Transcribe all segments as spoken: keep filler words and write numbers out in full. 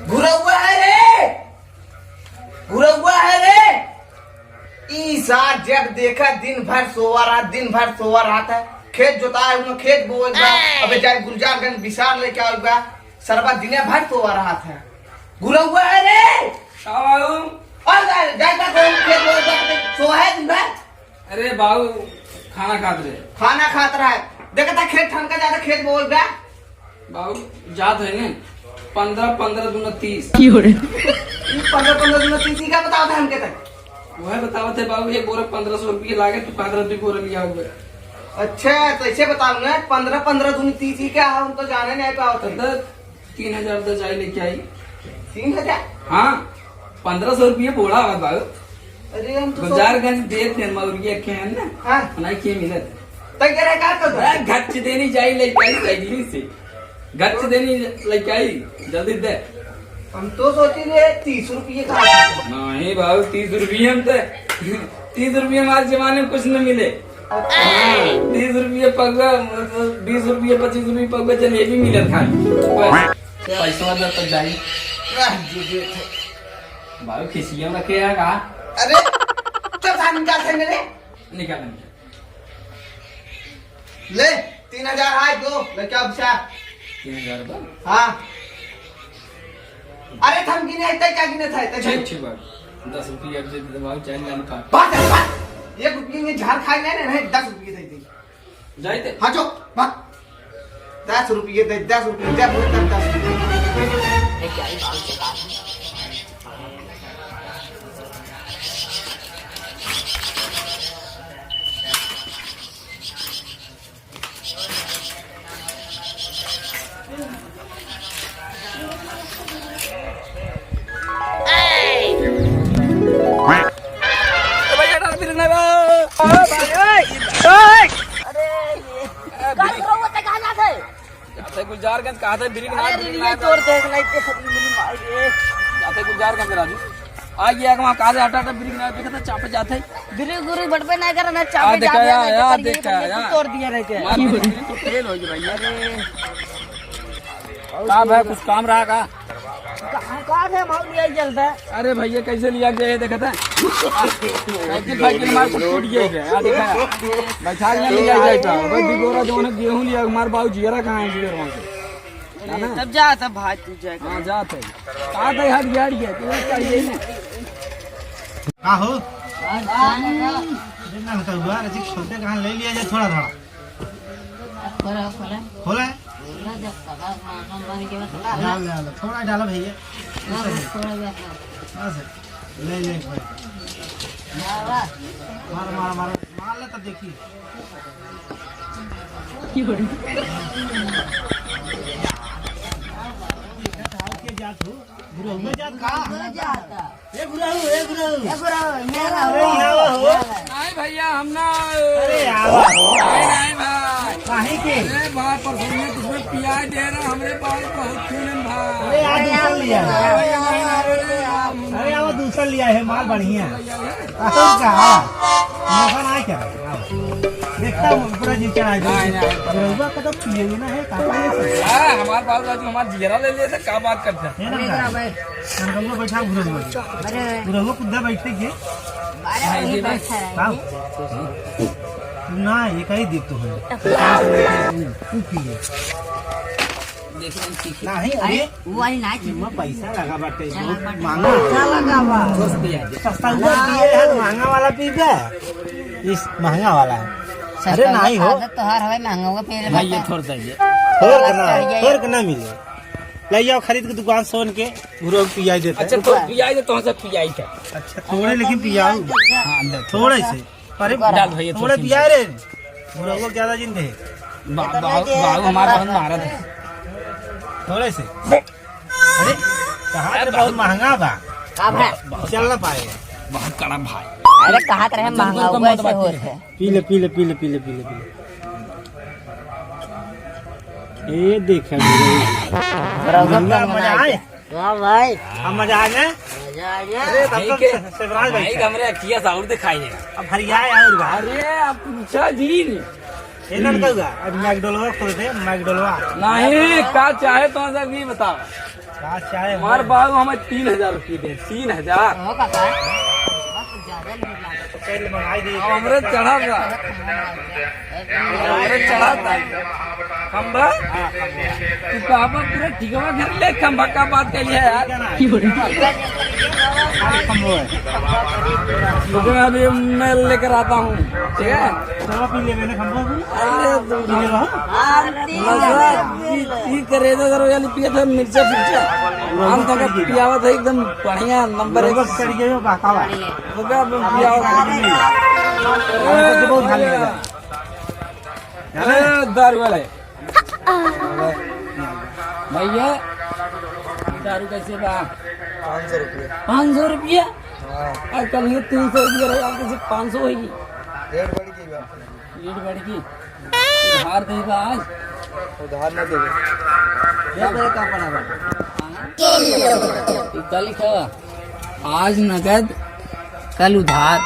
गुरौआ है रे, गुरौआ है रे। ई सार जब देखा दिन भर सोवा रहत, दिन भर सोवा रहत है। खेत जोता है, उन्हों खेत बोवत बा। अबे जाए गुलजारगंज बिसार लेके आवे बा। सरवा दिने भर सोवा रहत है। गुरौआ है रे। का बाबू? और जा, जा, जा, जा, खेत बोवत बा, सोवा है दिन भर। अरे बाबू, खाना खात रहे। खाना खात रहा है। देखा था खेत ठनका जाता, खेत बोवत बा। बाबू, जात है ने, पन्द्रह, पन्द्रह दूना तीस। की हो रे? ई पन्द्रह, पन्द्रह दूना तीस, ई का बतावत है हमके तक? वह बतावत है बाबू, एक बोरा पन्द्रह सौ रुपये लागे, तू कहत रहे दुई बोरा लिया हुआ। अच्छा, तो ऐसे बताओ ना, पन्द्रह, पन्द्रह दूनी तीस, ई का है? हम तो जाने नहीं पावत है। तो तीन हजार तो जाई लेके आई। तीन हजार? हाँ, पन्द्रह सौ रुपये बोरा है बाबू। अरे, हम तो सोच- गुलजारगंज देत है, मौरिया के है ना? हाँ। नहीं के मिलत। तै करे का कर दो? अरे, घच देनी जाई लेके आई साइकिल से। घच देनी लेके आई, जल्दी दे। हम तो सोची रहे तीस रुपये का। नहीं बाबू, तीस रुपये हम तो, तीस रुपये हमारे जमाने में कुछ न मिले। अच्छा। हाँ, तीस रुपये पगुआ, मतलब, बीस रुपये, पच्चीस रुपये पगुआ जलेबी मिलत खाली। बस, पैसा दे तो जाई। रह जो देत है। बाबू, खिसिया में रखे है का? अरे, चल, सामान निकाल से मेरे। निकाल, निकाल। ले, तीन हजार आए, दो, लेके आओ, बिछा। तीन हजार बा? हाँ। अरे, थम गिने, तै क्या गिने था, तै ठीक, ठीक बा। दस रुपये अब दे दे, बाबू, चाय लाने का। बात है, बात। एक रुपये में झाड़ खाए नहीं, नहीं, दस रुपये दे दे। जाइते? हाँ, जो, भाग। दस रुपये दे, दस रुपये दे, बोल, दस, दस रुपये। ए भैया, डर भी नहीं बा। ओ भाई, ओए, ओए। अरे, ये, ए, काहे ब्रेक। रउआ ते कहाँ जात है? जाते गुलजारगंज, कहाँ थे ब्रेक ना, अरे, ब्रेक ये ना, तोड़ दे, नहीं ते सब मिली मार दे। जाते गुलजारगंज राजू। आ, ये एक वहाँ कहाँ से हटा, हटा ब्रेक ना, देखा था, चापे जाते। ब्रेक, ब्रेक बटबे ना करे ना, चापे आ, देखा जाते, यार, ना यार, देखा देखा यार। तोड़ दिया रहे थे। मार, ब्रेक तो फेल हो गई भाई, अरे। का भाई, कुछ काम रहा का? का, का है, माल लिया चलता है। अरे भैया, कैसे लिया गया है, देखा था? साइकिल, साइकिल मार के टूट गया है, आ देखा। बैठा के लिया जाए तो, भाई, दो बोरा जौन है, गेहूं लिया, मार बाबू जियरा कहाँ है, जियर वहाँ से। है ना? तब जा, तब भाई, तू जा। हाँ, जा तो। कहाँ था, हट गया, हट गया, तू चाहिए ना। का हो? अरे ना होता हुआ, अरे छोटे कहाँ ले लिया जाए थोड़ा, थोड़ा। खोला, खोला। खोला है? खोला जब तक आप मौसम बन के बस ला। डाल, डाल, थोड़ा डाला भैया। हाँ, बस थोड़ा बस। बस, ले, ले, भाई। वाह, वाह। मार, मार, मार, मार ले तो देखी। के जात हो? बुढ़ऊ जात का? बुढ़ऊ जात। ए बुढ़ऊ, ए बुढ़ऊ। ए बुढ़ऊ, मेरा अरे, हो। यहाँ हो। नहीं भैया, हम ना। अरे, आवा। नहीं, नहीं भाई। काहे के? अरे भाई, परसों में कुछ में पियाज दे रहा, हमरे पास बहुत खून है भाई। अरे, आज दूसरा लिया है। अरे, नहीं, नहीं, नहीं, नहीं, नहीं, अरे, आवा, दूसरा लिया है, माल बढ़िया। और का? मौका ना क्या? देखता हूँ, पूरा जी चढ़ा दे। नहीं, नहीं। रउआ का तो पिए ना है, का पिए से? हाँ, हमारे बाबू राजू हमारे जिगरा ले लिए थे, क्या बात करते हैं? है ना? हम लोग बैठा घुरहुआ। अरे। घुरहुआ कुद्दा बैठे के? अरे, वही बैठा रहे। का? ना, ये कहीं दे तो है। तू पिए। देखिए, हम सीखे। नहीं, अरे, अरे, वो वाली ना चाहिए। इमा पैसा लगा बाटे, चला बहुत बाटे। महंगा। पैसा लगा बा। दोस्त भी आ जाए। सस्ता हुआ पिए है, महंगा वाला पीबे। इस महंगा वाला है। सस्ता अरे, हुआ नहीं हो। आदत तोहार हवे, महंगा हुआ पिए भाई, ये लगा। थोड़ा सा ये। थोड़ा थोड़ा ना, चाहिए। थोड़ा ना मिले। ले जाओ खरीद के दुकान से उनके, घुरहुआ पियाई देते हैं। अच्छा, तो पियाई दे, तो हमसे पियाई था। अच्छा, थोड़े लेकिन पियाओ। हाँ, अंदर। थोड़े से। अरे, डाल भैया, थोड़े थोड़ा पिया रे। बुढ़ऊ ज्यादा जिन दे। बा-, बा-, बाबू हमारे बहुत मारत है। थोड़े से। अरे, कहा रे, बहुत महंगा बा। का भाई? चल ना पाए। बहुत कड़ा भाई। अरे, कहा रहे महंगा, वैसे होत है। पी ले, पी ले, पी ले, पी ले, पी ले, पी ले। ए, देख, बुढ़ऊ। बुढ़ऊ का मजा आए। वाह भाई। अब मजा आ गया? मजा आ गया। अरे, तब भाई तक के, से-, शिवराज भाई भाई के। हमरे अखिया से और दिखाई देगा। अब हरिया है और बा। अरे, आप पूछा जी ने। ये ना बताऊंगा, अब मैकडोलवा खोल दे, मैकडोलवा। नहीं, का चाहे तो सब भी बताओ। का चाहे हमार हो? बाबू हमें तीन हजार रुपये दे, तीन हजार। हो काका, बस ज्यादा नहीं लागत। पहले मंगाई दे। अब हमरे चढ़ा बा। हमरे चढ़ा था। खंभा? हाँ, खंभा। तू कहाँ पर पूरा ठिकाना घर ले खंभा का बात कर लिया यार। हाँ, खंभा है। रुको, अभी मैं लेकर आता हूँ, ठीक है? चलो, पी ले, मैंने खंभा को। अरे, तू पी ले, हाँ? नशा, ई, ई करेजा जरा वाली पिए थे, मिर्चा फिर्चा। हम तो पियावत है एकदम बढ़िया, नंबर एक। बस चढ़ गए हो, बाकावा। तो क्या अब पियावत है? बहुत भारी लगा। अरे, दारू वाले। भैया, दारू कैसे बा? पाँच सौ रुपया। पाँच सौ रुपया? हाँ। और कल ये तीन सौ रुपया रहे, आज कैसे पाँच सौ होगी? रेट बढ़ गई बा। रेट बढ़ गई। उधार देबा आज? उधार ना देबे। क्या करे का पड़ा बा? हाँ? ये कल का, आज नगद, कल उधार।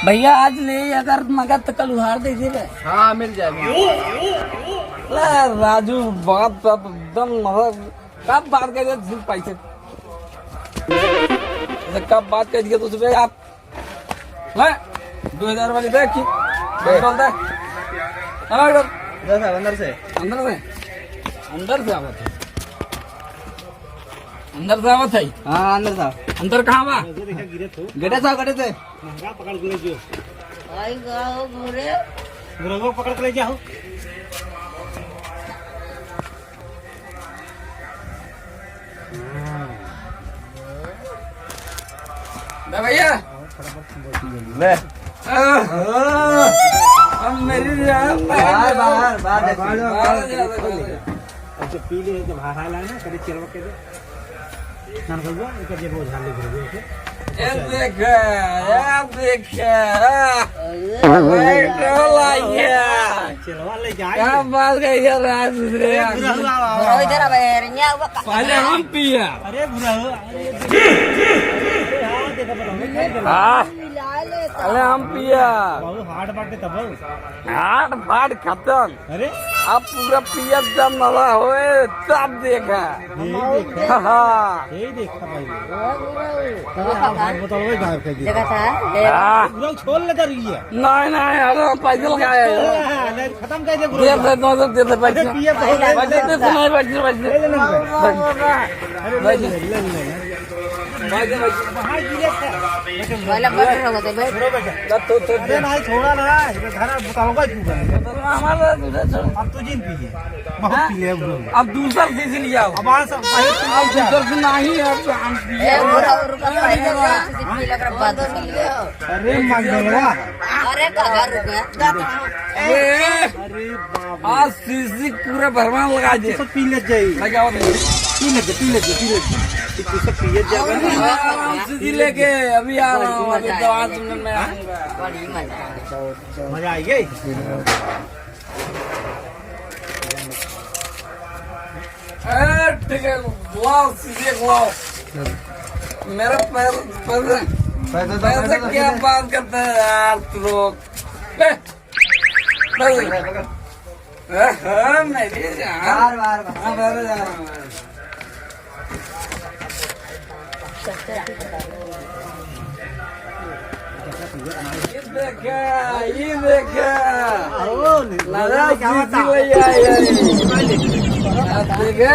भैया आज ले, अगर नगद तो कल उधार दे देबे। हाँ, मिल जाएगा। ला राजू, बात तो एकदम मतलब, कब बात कर दिया तुझे पैसे? अच्छा, कब बात कर दिया तुझे आप? ला, दो हजार वाली देख की। दे। बोल दे। हाँ, बोल। दे साहब, अंदर से। अंदर से? अंदर से आवत है। अंदर से आवत है। हाँ, अंदर से। अंदर कहाँ बा? गेटे से, गेटे से। महंगा पकड़ के ले जाओ। आई गाओ घोड़े। गुरंगो पकड़ के ले जाओ। दे भैया। ले। आह, अब मेरी जान। बाहर, बाहर, बाहर, बाहर। बाहर जा, बाहर जा। अच्छा, पी ले, जब हारा लाए ना, कभी चिरवा के दे। नाम कहबो, इनका जेब उधार ले घूरबो, ओके? ये देख, ये देख। अरे, बैठो लाइया। चिरवा ले जाए। क्या बात है यार, आज दूसरे ए, यार। बुढ़ऊ, आओ, आओ, आओ। बुढ़ऊ इधर आ बे, रे, यहाँ हुआ का? पहले हम पिया। अरे, बुढ़ऊ, अरे, ये देखो। अरे, हाँ, देखो, बताओ, ये हाँ। मिला ले तो। अरे, हम पिया। बाबू, हार्ड बाटे तब। हार्ड फाट खत्म। अरे? अब पूरा पियत जब नला होए, तब देखा। यही देखा। हाँ। यही देखा भाई। अरे, आप बात बताओ भाई, गायब कर दिया। देखा था? हाँ। पूरा छोड़ ले कर लिया। नहीं, नहीं, अरे, हम पैदल गए। नहीं, खत्म कर दे पूरा। देर से, दो सौ, देर से, अरे, पैसा। पिया तो ले, पैसा, ले, पैसा, ले। नहीं, पैसा, पैसा। ले, ले, ले। अरे, ले, ले, ले, ले। बाहर गिरे थे। पहले बंद रहो, तो बैठ। ना, तो, तो अरे नहीं, छोड़ा ना, इधर धारा बुताओगा क्यों कर? तो हमारा दूसरा छोड़। अब तो जिन पीजिए, बहुत हाँ? पी लिया ब्रो। अब दूसर से, से लिया हो। अब आज सब भाई अब दूसर से नहीं है, अब तो हम पिए। ए, रुको, रुको, पहले तो पी लग रहा, बाद में पी ले। अरे मंगलवा। अरे, कहाँ रुको? ए, अरे बाप रे। आज सीसी पूरा भरमान लगा दे। सब पी ले जाई। लगा दे। पी ले, पी ले, पी ले। तू सब पिए जा। हाँ, सीसी लेके अभी आ रहा हूँ, अभी तो आज तुमने मैं आऊँगा। मजा आई गई। ए, ठीक है, लाओ, सीसी लाओ। मेरा पैर, पैर, पैसे तो, पैसे पैसे तो क्या दे। बात करते हैं यार, तू लोग। ए, हाँ, हाँ, मैं भी जा। बाहर, बाहर, बाहर। हाँ, बाहर जा रहा हूँ। ये देखा, ये देखा। ओ, नया क्या सीसी बता? भैया, ये। आप देखा?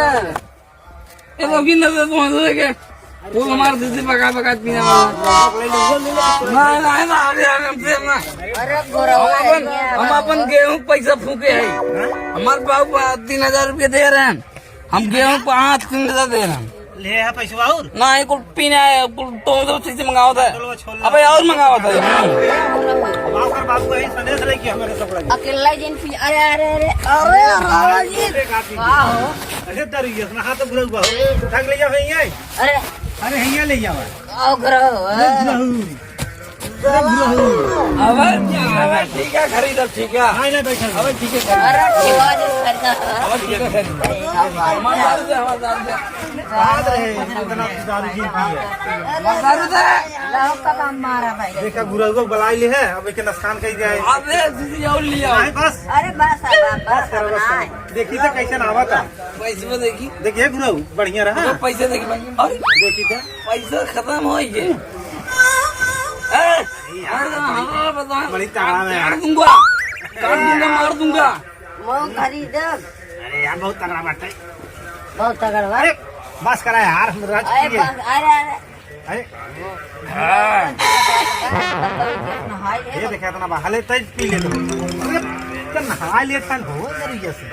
ए, रोकी ना दे, तुम हंस रहे क्या? वो हमारे दीदी पका पका पीने वाला। ना, ना, ना, अभी हम, हम, हम, अरे, हम अपन, हम अपन गेहूं पैसा फूके है। हमारे बाबू तीन हजार रुपये दे रहे हैं। हम गेहूं पाँच तीन हजार दे रहे हैं। ले है पैसा और? ना, ये कुल पीने आए, कुल तो उधर से मंगाओ था। चलो, छोड़ लो। अबे, और मंगाओ था। अब आओ कर बाबू यही संदेश लेके हमारे सब लगे। अकेला ही जिन पी, अरे, अरे, अरे, अरे, अरे, ये देखा पी। वाह। अरे दारू ये अपना हाथ बुरा हुआ हो। उठा के ले जाओ, यहीं आए। अरे। अरे, यहीं ले जाओ। आओ करो, अरे, हाँ। जरूर। अबे, अबे ठीक है, खरीद अब, ठीक है। नहीं, नहीं, बैठा। अबे ठीक है, खरीद। अरे, ठीक है, खरीद। अबे ठीक है, खरीद। हमारे साथ से, हमारे साथ से। बात रहे, इतना दारू की पी है। दारू था। लाओ का काम मारा भाई। देखा, गुरु को बुला ले है, अब एक नुकसान कही जाए। अबे, दीदी, और लिया। नहीं, बस। अरे, बस, अब, अब, बस बस, करो, अब बस ना। करो। देखी तो कैसे ना आवा था। पैसे में देखी। देखिए गुरु, बढ़िया रहा। तो पैसे देखी भाई। अरे, देखी तो। पैसा खत्म हो गए। ए, यार, अरे, हाँ, बता। बड़ी तगड़ा है यार। काट दूंगा। काट दूंगा, मार दूंगा। मऊ खरीदब। अरे यार, बहुत तगड़ा बात है। बहुत तगड़ा बात। अरे, बस करा यार, हम राज अरे, की है। बस, अरे, अरे। अरे। हाँ। नहाई ले। ये देखा इतना बा-, हले तय पी ले लो। अरे, तो नहा ले, ठंड हो जरी जैसे।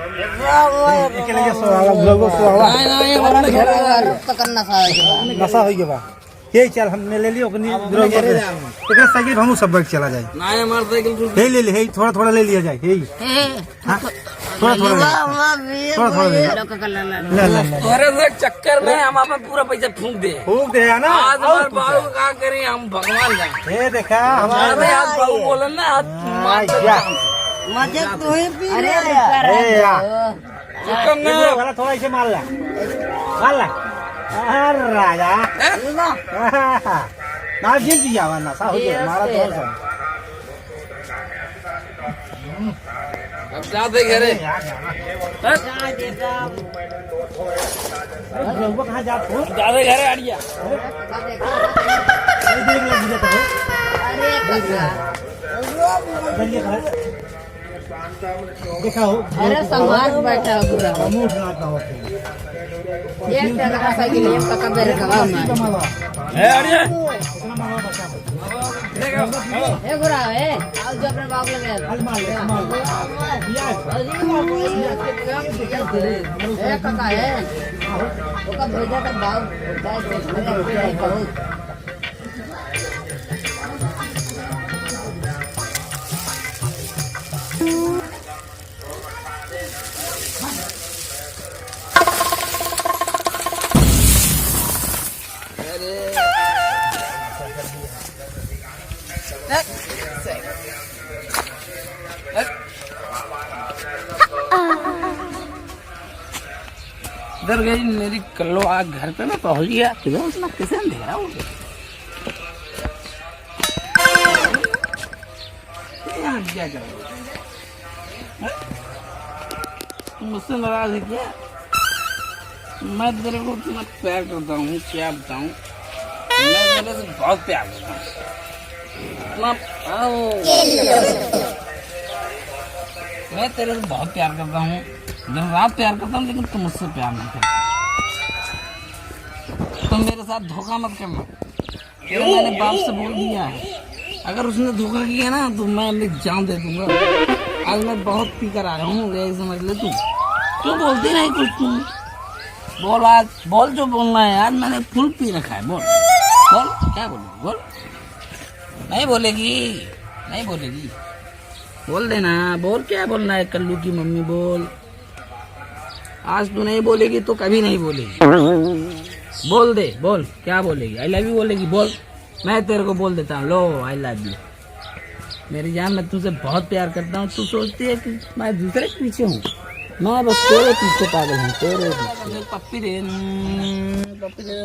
वाह, वाह, एक ले सो आवा, लोगो सो आवा। नहीं, नहीं, ये बड़ा घेरा हुआ है। तो करना था। नशा हो गया बा। यही चल, हमने ले लियो, अपनी अब अपने घरे जाओ। तो क्या साइकिल हम सब बैठ चला जाए। नहीं, हमारा साइकिल तो यही ले ले, यही थोड़ा थोड़ा ले लिया जाए, यही। ए, हाँ? थोड़ा, थोड़ा ले। वाह, वाह, भैया, थोड़ा, थोड़ा ले। भैया। ले, ले, ले। तोरे से चक्कर में हम अपन पूरा पैसा फूंक दे। फूंक दे, है ना? आज और हमारे कुछ बाबू है। का करें हम, भगवान जाने। ये देखा, हमारे अरे, आज बाबू बोलन ना, आज हाँ, मार या। मजे तू ही पी अरे, ले। बेचारा ए, या। है। चुप कर ना। ये वाला थोड़ा इसे मार ला। मार ला। अरे, राजा। हैं? ना, जिन दिया, वरना सा हो जाए, मारा तो सब। अब जाते घरे। हैं? अरे, वो कहाँ जात हो? जाते घरे, अड़िया। अरे, देख ले, मुझे तो हो। अरे, काका। देखा हो। अरे, संभाल के बैठा हो पूरा। मुंह ना कहो। एक टका साइकिल, एक टका बेर गवा मार। ए, अड़िया। ए गोरा, ए, आओ जो अपने बाबू लगे। हल मार ले, हल मार ले। ए काका, ए, ओका भेजा तो बाबू, बहुत। इधर गई मेरी कल्लो, आज घर पे मैं पहुंच गया। तुझे उतना कैसे अंधेरा हो गया? ये यहाँ क्या कर रहा है? हैं? तू मुझसे नाराज है क्या? मैं तेरे को इतना प्यार करता हूँ, क्या बताऊँ? मैं तेरे से बहुत प्यार करता हूँ। इतना, आओ। मैं तेरे से बहुत प्यार करता हूँ, दिन रात प्यार करता हूँ, लेकिन तू मुझसे प्यार नहीं करता। तुम मेरे साथ धोखा मत करना। ये मैंने बाप से बोल दिया है, अगर उसने धोखा किया ना तो मैं अपनी जान दे दूंगा। आज मैं बहुत पी कर आया हूँ, ये समझ ले तू। क्यों बोलती नहीं कुछ तू? बोल आज, बोल जो बोलना है। आज मैंने फुल पी रखा है, बोल। बोल, क्या बोलूँ, बोल। नहीं बोलेगी, नहीं बोलेगी। बोल देना, बोल क्या बोलना है, कल्लू की मम्मी बोल। आज तू नहीं बोलेगी तो कभी नहीं बोलेगी। बोल दे, बोल, क्या बोलेगी? I love you बोलेगी, बोल। मैं तेरे को बोल देता हूँ, लो, I love you। मेरी जान, मैं तुझसे बहुत प्यार करता हूँ। तू सोचती है कि मैं दूसरे के पीछे हूँ? मैं बस तेरे पीछे पागल हूँ, तेरे पीछे। पप्पी दे, पप्पी दे।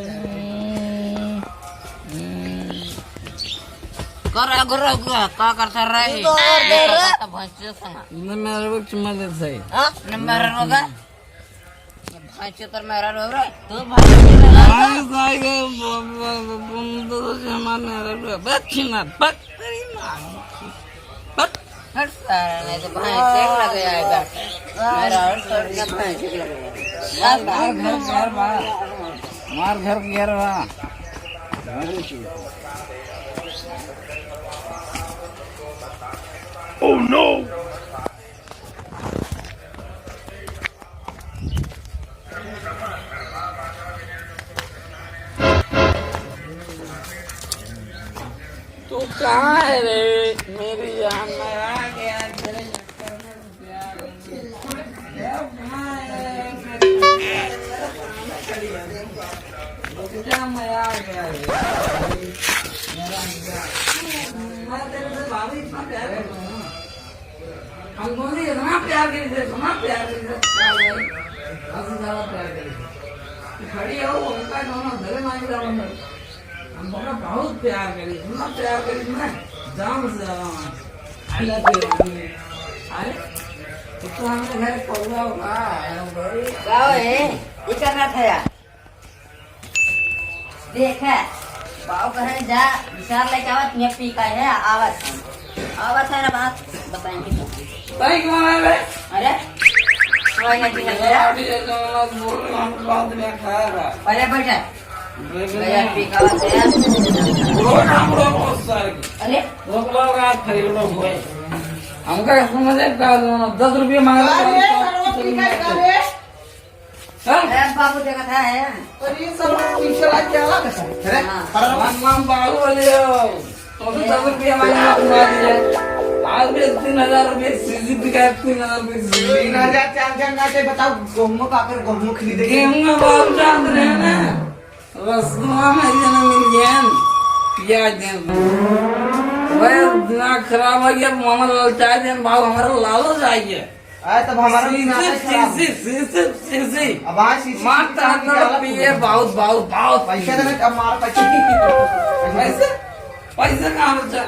कर, कर, कर, का करता रहे? ये तो और दे रहा। ये तो भैंस के संग। मैं मेरे को चुम्मा देता है। हाँ? नंबर होगा। भैंस के तर मेरा रो रहा। तू भैंस के तर भैंस आएगा, ब-, ब-, ब-, ब-, तो सामान मेरा रो। बक छिना, बक तेरी माँ। बक। हट सारा, नहीं तो भैंस के लगे आएगा। मेरा और छोड़ के भैंस के लगे आएगा। हमार घर, घर बा। हमार घर, घर बा। Oh no! तू कहाँ है रे मेरी जान? मैं आ गया तेरे चक्कर में। तेरे से भाभी इतना प्यार करती है ना। हम दोनों इतना प्यार करी थे, इतना प्यार करी थे, क्या भाई? हद से ज्यादा प्यार करी थे। खड़ी हो, उनका दोनों गले मार के जाओ अंदर। हम दोनों बहुत प्यार करी, इतना प्यार करी ना, जान से ज्यादा मार। I love you, रानी। अरे, तो तू हमरे घर पौधा होगा, हम गरीब। का हो, ए? ई का करत है यार? देखे, बाऊ कहे, "जा, विशाल लेके आवत, मैं पी का है, आवत है।" आवत है ना, बात बताएंगे तो। भाई, कौन है बे? अरे, कोई नहीं, ठीक है, जा। अभी ये तो बोल रहा हूँ, बाद में खाएगा। अरे, बैठा। बैठा। भैया, पी का आवत है। वो नाम रो, बहुत सारे। अरे। वो लोग रात खरीद लो, भाई। हमका समझ है, का दस रुपये मांगा। अरे, सरवा पी का, का रे? हाँ? ए, बाबू देखत है। अरे, ये सब पीछे लाग के आला कैसा? अरे, हाँ। अरे, राम, राम, बाबू बोले हो। तो भी दस रुपया मांगे, आप मार दिया। आज भी तीन हजार रुपये सीजी बिका है, तीन हजार रुपये सीजी। तीन हजार, चार हजार ना दे, बताओ, गेहूं का कर, गेहूं खरीदे। गेहूं में बाबू जात रहे ना। रसगुल्ला में ये ना मिल गया। प्याज दे। वह दिमाग खराब हो गया, मामा ललचा दिया, बाबू हमारा लालच आ गया। आ, तब हमारा सीसी, दिमाग खराब। सीसी, सीसी, सीसी। अब आज सीसी मार की तो हाथ निकाला पिए, तू। बहुत, बहुत, बहुत पैसा पिए। देना, अब मार पैसा। पैसा? पैसा कहाँ बचा?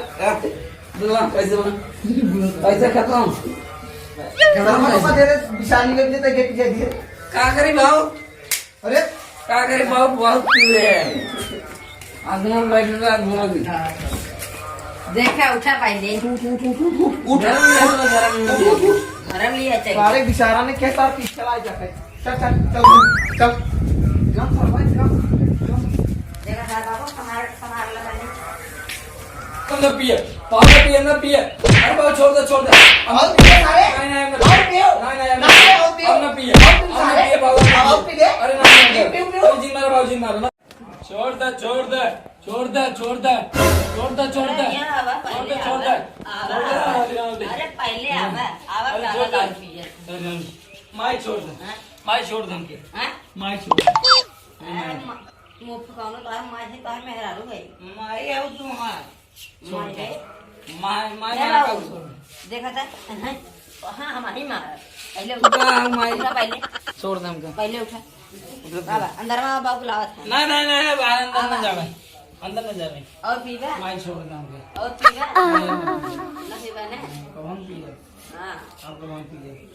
दुल्ला, पैसा बना। पैसा खत्म। खत्म पैसा। दे दे, विशाल निकल के तो गेट के दिए। का करी भाऊ? अरे, का करे बाबू, बहुत पी रहे हैं। आदमी बैठ रहा है, घूम भी। देखा, उठा पहले। उठ, उठ, उठ, उठ, उठ, उठ। धर्म लिया, धर्म लिया। धर्म लिया चाहिए। सारे बेचारा ने कैसा पीछे चला जाता है। चल, चल, चल, चल। जम, सर, भाई, जम, जम। देखा, सर, बाबू, संभाल, संभाल लो, पहले। हम ना पिए, हम ना पिए, हम ना पिए। अरे बाबू, छोड़ दे, छोड़ दे। हम और पिए सारे? नहीं, नहीं, हम ना और पिए। पियो? नहीं, नहीं, हम ना नहीं, पिए। और पियो? हम ना पिए। और तुम हम ना सारे? पिए, बाबू, हम ना और पिए। पी ले? अरे नहीं, नहीं, नहीं। पीओ, पीओ, पीओ। बाबूजी मारो, बाबूजी मारो ना। छोड़ दे, छोड़ दे, छोड़ दे, छोड़ दे। छोड़ दे, छोड़ दे। अरे यहाँ आवा, छोड़ दे, पहले छोड़ दे। आवा। छोड़ दे, आवा, आवा, आवा। अरे पहले आवा, आवा, अरे छोड़ दे। दारू पिए। अरे माई छोड़ दे। हाँ? माई छोड़ दे हमके। हाँ? माई छोड़ दे। अरे मा-, मुफ्त कौनो तार माई है, तार मेहरारू है। माई है वो तू, हाँ। छोड़ माई दे। है। माई, माई, ए माई बाबू, का छोड़। देखा था? हैं? हाँ, हम ही मार। पहले तू उठा। का हम माई? उठा पहले। छोड़ दे हमका। पहले उठा। उठा। बाबा, अंदर में बाबू बुलावत है। नहीं, नहीं, नहीं, नहीं, बाहर अंदर बाबा। न जावे। अंदर न जावे। और पीबा? माई छोड़ दे हमका। और पीबा? नहीं, नहीं, नहीं। ना पीबा ना? कौन पिए? हाँ। आप कौन पिए?